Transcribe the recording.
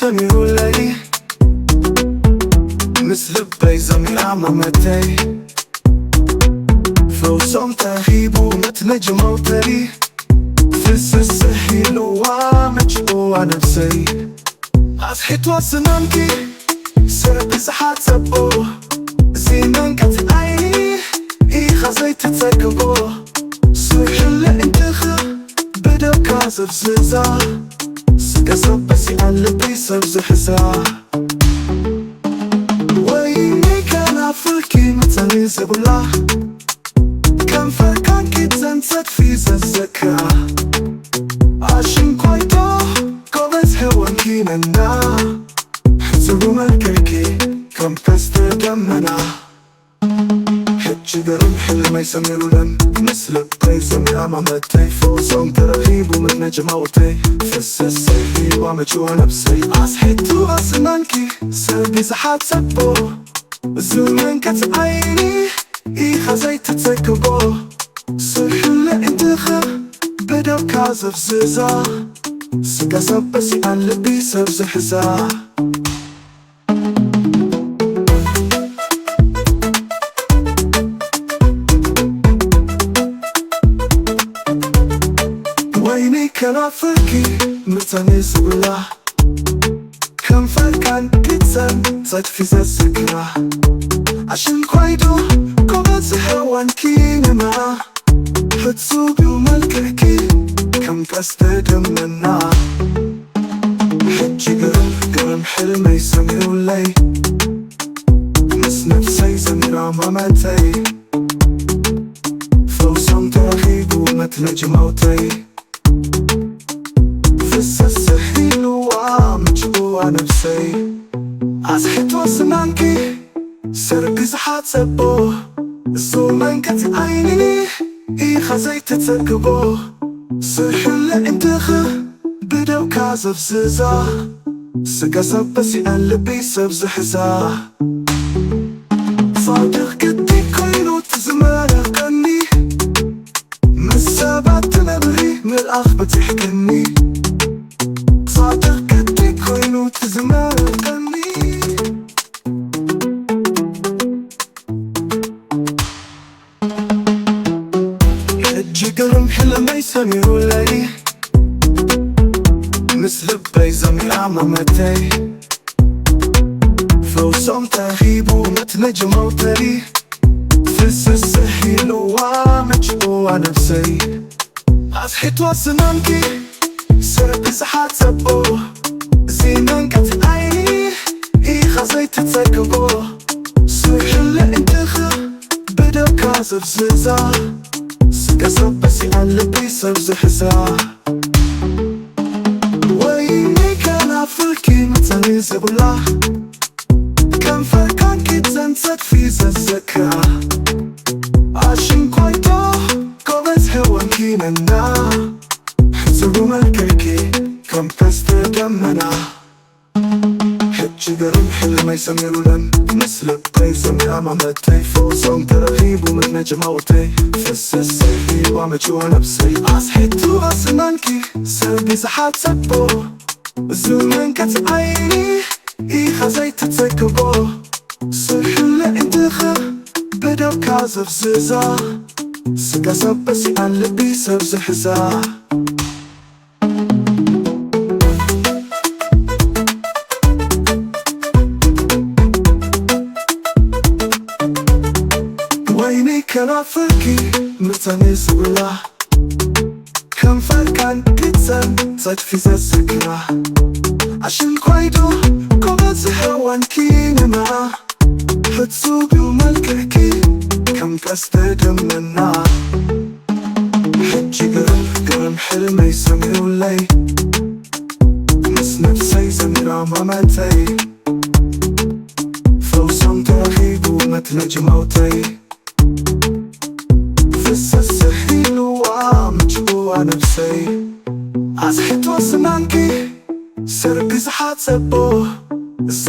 ሰሚሩለይ፣ ምስ ልበይ ዘሚራ ማመተይ። ፈውሶም ተሂቡ መትነጅመውተይ፣ ፍስስሕ ኢልዋ መጭዋ ነብሰይ። ኣስሒትዋ ስናንኪ ሰብ ዝሓጸቦ፣ እዚ መንቀቲ ዓይኒ ኢኻ ዘይትጸግቦ። ስሕለ እንድኻ ብደምካ ዘፍዝዛ፣ ስጋ ሰብ በሲዓ ልቢ ሰብ ዝሕዛ። ወይኒ ከናፍርኪ መጸኒ ዘብላ፣ ከንፈርካን ኪድ ዘንጸት ፊዘ ዘክራ። ኣሽንኳይቶ ጎበዝ ሄወንኪ ነና፣ ሕጽቡ መልክዕኪ ከም ቀስተ ደመና። ሕጂ ግርም ሕልመይ ሰሚሩለን፣ ምስ ልበይ ሰሚራ ማመተይ። ፈውሶም ተረኺቡ ምን ነጅማውተይ፣ ፍስሰይ ሂዋ መጭዋ ነብሰይ። ኣስሒቱ ኣስናንኪ ሰብ ዝሓጸቦ፣ እዚ መንቀት ዓይኒ ኢኻ ዘይትጸግቦ። ስሕለ እንድኻ ብደምካ ዘፍዝዛ፣ ስጋ ሰብ በሲዓን ልቢ ሰብ ዝሕዛ። ወይኒ ከናፍርኪ ምጸኒ ዝብላ፣ ከንፈርካን ኪድ ዘንጸት ፊዘ ዘክራ። ኣሽንኳይዶ ጎበዝ ሄወንኪ ነና፣ ሕጹብ ዩ መልክዕኪ ከም ቀስተ ደመና። ሕጂ ግርም ግርም ሕልመይ ሰሚሩለይ፣ ምስ ነብሰይ ዘሚራ ማመተይ። ፈውሶም ተረኺቡ መትነጅማውተይ፣ ፍስስሕ ኢልዋ ምጭዋ ነብሰይ። ኣስሒቶ ስናንኪ ሰርቢ ዝሓጸቦ፣ እሱ መንቀቲ ዓይኒ ኢኻ ዘይትጸግቦ። ስሕለ እንድኻ ብደምካ ዘፍዝዛ፣ ስጋ ሰብ በሲዓን ልቢ ሰብ ዝሕዛ። ጻድቕ ግዲ ኮይኑ ትዝመረቀኒ፣ ምስ ሰባት ትነብሪ ምልኣኽ በጺሕክኒ። ጻድቕ ግዲ ኮይኑ ትዝመረቀኒ። ሕጂ ግርም ሕልመይ ሰሚሩለይ፣ ምስ ልበይ ዘሚራ ማመተይ። ፈውሶም ተሂቡ መትነጅመውተይ፣ ፍስስሕ ኢልዋ መጭዋ ነብሰይ። ኣስሒቶ ስናንኪ ሰርቢ ዝሓጸቦ፣ እዚ መንቀቲ ዓይኒ ኢኻ ዘይትጸግቦ። ስሕለ እንድኻ ብደምካ ዘፍዝዛ፣ ስጋ ሰብ በሲዓን ልቢ ሰብ ዝሕዛ። ወይኒ ከናፍርኪ ምጸኒ ዘብላ፣ ከንፈርካን ኪድ ዘንጸት ፊዘ ዘክራ። ኣሽንኳይቶ ጎበዝ ሄወንኪ ነና፣ ሕጽቡ መልክዕኪ ከም ቀስተ ደመና። ሕጂ ግርም ሕልመይ ሰሚሩለን፣ ምስ ልበይ ዘሚራ ማመተይ። ፈውሶም ተረኺቡ መትነጅማውተይ፣ ፍስስይ ሂዋ መጭዋ ነብሰይ። ኣስሒቱ ኣስናንኪ ሰርቢ ዝሓጸቦ፣ እዚ መንቀቲ ዓይኒ ኢኻ ዘይትጸግቦ። ስሕለ እንድኻ ብደምካ ዘፍዝዛ፣ ስጋ ሰብ በሲዓን ልቢ ሰብ ዝሕዛ። ወይኒ ከናፍርኪ ምጸኒ ዝብላ፣ ከንፈርካን ኪድ ዘንጸት ፊዘ ዘክራ። ኣሽንኳይዶ ጎበዝ ሄወንኪ ነና፣ ሕጹብ ዩ መልክዕኪ ከም ቀስተ ደመና። ሕጂ ግርም ግርም ሕልመይ ሰሚሩለይ፣ ምስ ነብሰይ ዘሚራ ማመተይ። ፈውሶም ተረኺቡ መትነጅመውተይ፣ ፍስስሕ ኢልዋ ምጭዋ ነብሰይ። ኣስሒቶ ስናንኪ ሰርቢ ዝሓጸቦ፣ እሱ